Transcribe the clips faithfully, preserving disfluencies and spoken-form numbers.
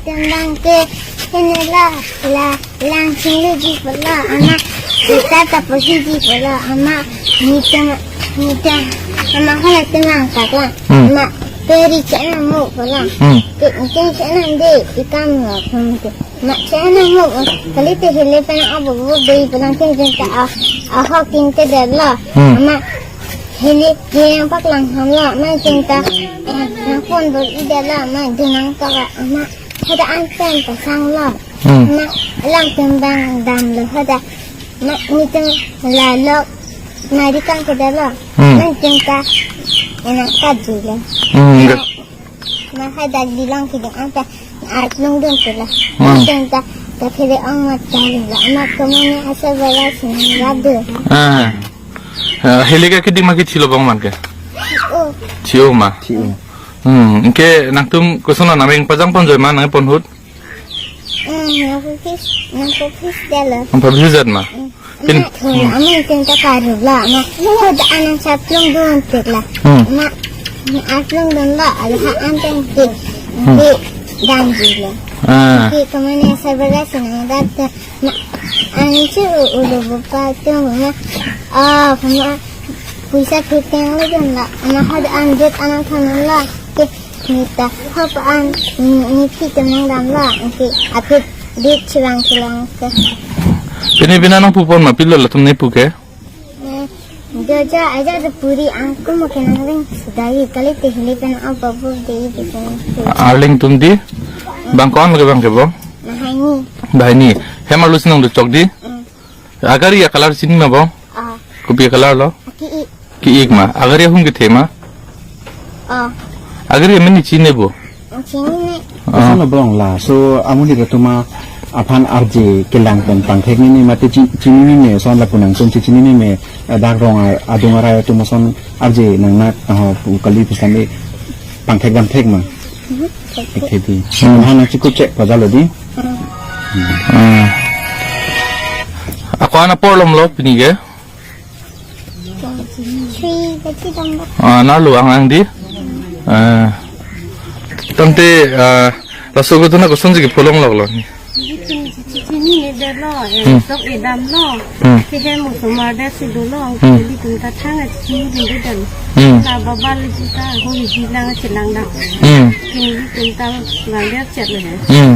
Tembang ke ini la, la, lang singlu ji pula, ama, kita tapusi ji pula, ama, nita, nita, ama, hala tembang kakla, Hmm. ama, peri chana mo pula, Hmm. ke, ke chana de, ikam lo, hmm, ke, ma chana mo, kali te hele pen abu bu de pula, ke jenta a, a ho king te de la, Hmm. ama, hele ke yang pak lang ham la, ma jenta, eh, nang pon bol ide la, ma dunang ta la, ama, Hada an pen pasang lo. Hmm. Na lang tembang dam lo hada. Na nitum la lo. Na ri kang ke da lo. Hmm. Na nitum ta ena ka ji lo. Hmm, Na, ga- na hada di lang ke ding an ta. Art lung dun tu la. Hmm. Na nitum ta ta phere ong ma ta lo. Na kemane asal bala sini radu. Ah. Ah, hele ke keding ma ke chilo bang man ke. Oh. Chio ma. Chio. Hmm, ke nangtum koson na nameng pajang pon joi ma nang pon hut. Hmm, nang pupis, nang pupis dala. Ang pabizat ma. Hmm. Pin- Ama thong, hmm. Ama thong ta karuk la, ama. Hot anang saplung don pek la. Hmm. Ama, aplung don la, ala ha an teng ti. Hmm. Ti dan ji la. Ah. Ti kemane server la sinang dat. Ma, ani chu ulu bupa tu ma, ah, ma, puisa puteng lo jon la, ma hada an jet anang thanon la, ke, nita, hop an, ni, ni phi temang dam la, ke, apit, dit chilang chilang ke. Pini pina nang pupon ma pilo latum ne pu ke? Eh, Jojo aja de puri angkum ke nang ring sudai kali te hili pen apa bu de di pen. Arling tum di? Bang kon lagi bang ke bo? Nah ini. Dah ini. Hem arlo sinong do chok di? Hmm. Agari a-color chini ma bo? Ah. Kopi a-color lo? Ki-ik. Ki-ik ma. Agari ahum kethe ma? Ah. Agari amen ni chini bo? Chini ne. Ah. Koson abong la. So amonit atum aphan arje kelang pen pangthek ni ne mate chi-, chini ni ne son lapu nangtum chi chini ni ne, eh, dak rong a-, adung arai atum ason arje nangnak, ah, pu kali pusitame pangthek damthek ma. Mhm. Thek di. Hmm. Hana chikut chek pajalo di. Hmm. Ako ana porlom lo pini ke? Sri, kati dong ba? Ah, na lo ang ang di. Ah. Tangte, ah, laso ko tu na koson si ke polong lo lo ni. Di chini, chini ne de lo, eh, Hmm. sok edam lo. Hmm. Ke hem osomar de si do lo, Hmm. di tum ta thang a chini di de dam. Hmm. Na baba le ji ta ho hi lang chilang dam. Hmm. Ke di tum ta lang de chet le. Hmm.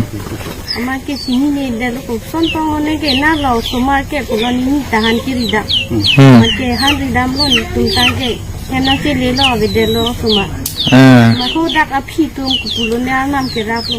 Ama ke chini ne de lo ko son tong ne ke na lo osomar ke pulo ni ni tahan ke ridam. Hmm. Ama ke han ridam lo ni tum ta ke hem na ke le lo ave de lo osomar. Eh. Ma ko dak aphi tum ko pulo ne anam ke rap lo.